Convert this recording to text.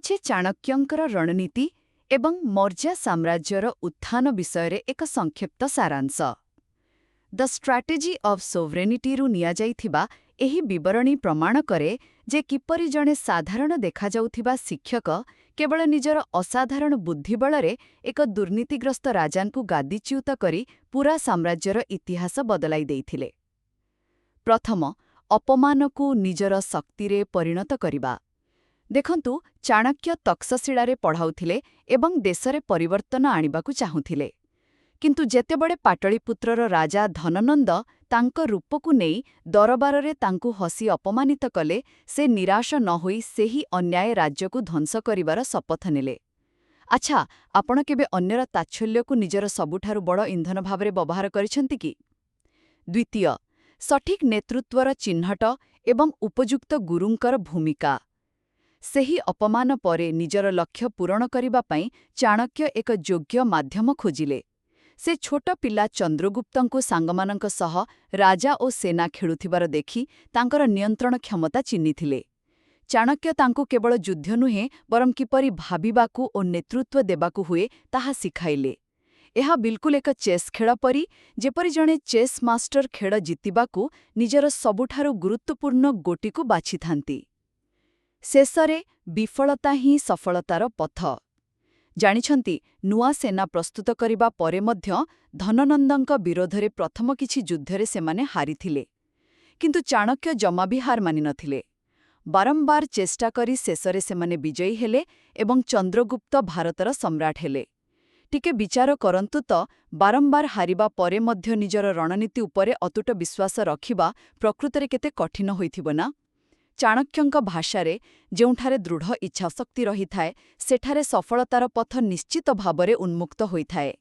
ହେଉଛି ଚାଣକ୍ୟଙ୍କର ରଣନୀତି ଏବଂ ମୌର୍ଯ୍ୟ ସାମ୍ରାଜ୍ୟର ଉତ୍ଥାନ ବିଷୟରେ ଏକ ସଂକ୍ଷିପ୍ତ ସାରାଂଶ। ଦ ଷ୍ଟ୍ରାଟେଜି ଅଫ୍ ସୋଭରେନିଟିରୁ ନିଆଯାଇଥିବା ଏହି ବିବରଣୀ ପ୍ରମାଣ କରେ ଯେ କିପରି ଜଣେ ସାଧାରଣ ଦେଖାଯାଉଥିବା ଶିକ୍ଷକ କେବଳ ନିଜର ଅସାଧାରଣ ବୁଦ୍ଧି ବଳରେ ଏକ ଦୁର୍ନୀତିଗ୍ରସ୍ତ ରାଜାଙ୍କୁ ଗାଦିଚ୍ୟୁତ କରି ପୂରା ସାମ୍ରାଜ୍ୟର ଇତିହାସ ବଦଳାଇ ଦେଇଥିଲେ। ପ୍ରଥମ, ଅପମାନକୁ ନିଜର ଶକ୍ତିରେ ପରିଣତ କରିବା। ଦେଖନ୍ତୁ, ଚାଣକ୍ୟ ତକ୍ଷଶିଳାରେ ପଢ଼ାଉଥିଲେ ଏବଂ ଦେଶରେ ପରିବର୍ତ୍ତନ ଆଣିବାକୁ ଚାହୁଁଥିଲେ। କିନ୍ତୁ ଯେତେବେଳେ ପାଟଳିପୁତ୍ରର ରାଜା ଧନନନ୍ଦ ତାଙ୍କ ରୂପକୁ ନେଇ ଦରବାରରେ ତାଙ୍କୁ ହସି ଅପମାନିତ କଲେ, ସେ ନିରାଶ ନ ହୋଇ ସେହି ଅନ୍ୟାୟ ରାଜ୍ୟକୁ ଧ୍ୱଂସ କରିବାର ଶପଥ ନେଲେ। ଆଚ୍ଛା, ଆପଣ କେବେ ଅନ୍ୟର ତାଚ୍ଛଲ୍ୟକୁ ନିଜର ସବୁଠାରୁ ବଡ଼ ଇନ୍ଧନ ଭାବରେ ବ୍ୟବହାର କରିଛନ୍ତି କି? ଦ୍ୱିତୀୟ, ସଠିକ୍ ନେତୃତ୍ୱର ଚିହ୍ନଟ ଏବଂ ଉପଯୁକ୍ତ ଗୁରୁଙ୍କର ଭୂମିକା। ସେହି ଅପମାନ ପରେ ନିଜର ଲକ୍ଷ୍ୟ ପୂରଣ କରିବା ପାଇଁ ଚାଣକ୍ୟ ଏକ ଯୋଗ୍ୟ ମାଧ୍ୟମ ଖୋଜିଲେ। ସେ ଛୋଟ ପିଲା ଚନ୍ଦ୍ରଗୁପ୍ତଙ୍କୁ ସାଙ୍ଗମାନଙ୍କ ସହ ରାଜା ଓ ସେନା ଖେଳୁଥିବାର ଦେଖି ତାଙ୍କର ନିୟନ୍ତ୍ରଣ କ୍ଷମତା ଚିହ୍ନିଥିଲେ। ଚାଣକ୍ୟ ତାଙ୍କୁ କେବଳ ଯୁଦ୍ଧ ନୁହେଁ, ବରଂ କିପରି ଭାବିବାକୁ ଓ ନେତୃତ୍ୱ ଦେବାକୁ ହୁଏ ତାହା ଶିଖାଇଲେ। ଏହା ବିଲକୁଲ ଏକ ଚେସ୍ ଖେଳ ପରି, ଯେପରି ଜଣେ ଚେସ୍ ମାଷ୍ଟର ଖେଳ ଜିତିବାକୁ ନିଜର ସବୁଠାରୁ ଗୁରୁତ୍ୱପୂର୍ଣ୍ଣ ଗୋଟିକୁ ବାଛିଥାନ୍ତି। ଶେଷରେ, ବିଫଳତା ହିଁ ସଫଳତାର ପଥ। ଜାଣିଛନ୍ତି, ନୂଆ ସେନା ପ୍ରସ୍ତୁତ କରିବା ପରେ ମଧ୍ୟ ଧନନନ୍ଦଙ୍କ ବିରୋଧରେ ପ୍ରଥମ କିଛି ଯୁଦ୍ଧରେ ସେମାନେ ହାରିଥିଲେ। କିନ୍ତୁ ଚାଣକ୍ୟ ଜମା ବି ହାର ମାନିନଥିଲେ। ବାରମ୍ବାର ଚେଷ୍ଟା କରି ଶେଷରେ ସେମାନେ ବିଜୟୀ ହେଲେ ଏବଂ ଚନ୍ଦ୍ରଗୁପ୍ତ ଭାରତର ସମ୍ରାଟ ହେଲେ। ଟିକେ ବିଚାର କରନ୍ତୁ ତ, ବାରମ୍ବାର ହାରିବା ପରେ ମଧ୍ୟ ନିଜର ରଣନୀତି ଉପରେ ଅତୁଟ ବିଶ୍ୱାସ ରଖିବା ପ୍ରକୃତରେ କେତେ କଠିନ ହୋଇଥିବ ନା? ଚାଣକ୍ୟଙ୍କ ଭାଷାରେ, ଯେଉଁଠାରେ ଦୃଢ଼ ଇଚ୍ଛାଶକ୍ତି ରହିଥାଏ, ସେଠାରେ ସଫଳତାର ପଥ ନିଶ୍ଚିତ ଭାବରେ ଉନ୍ମୁକ୍ତ ହୋଇଥାଏ।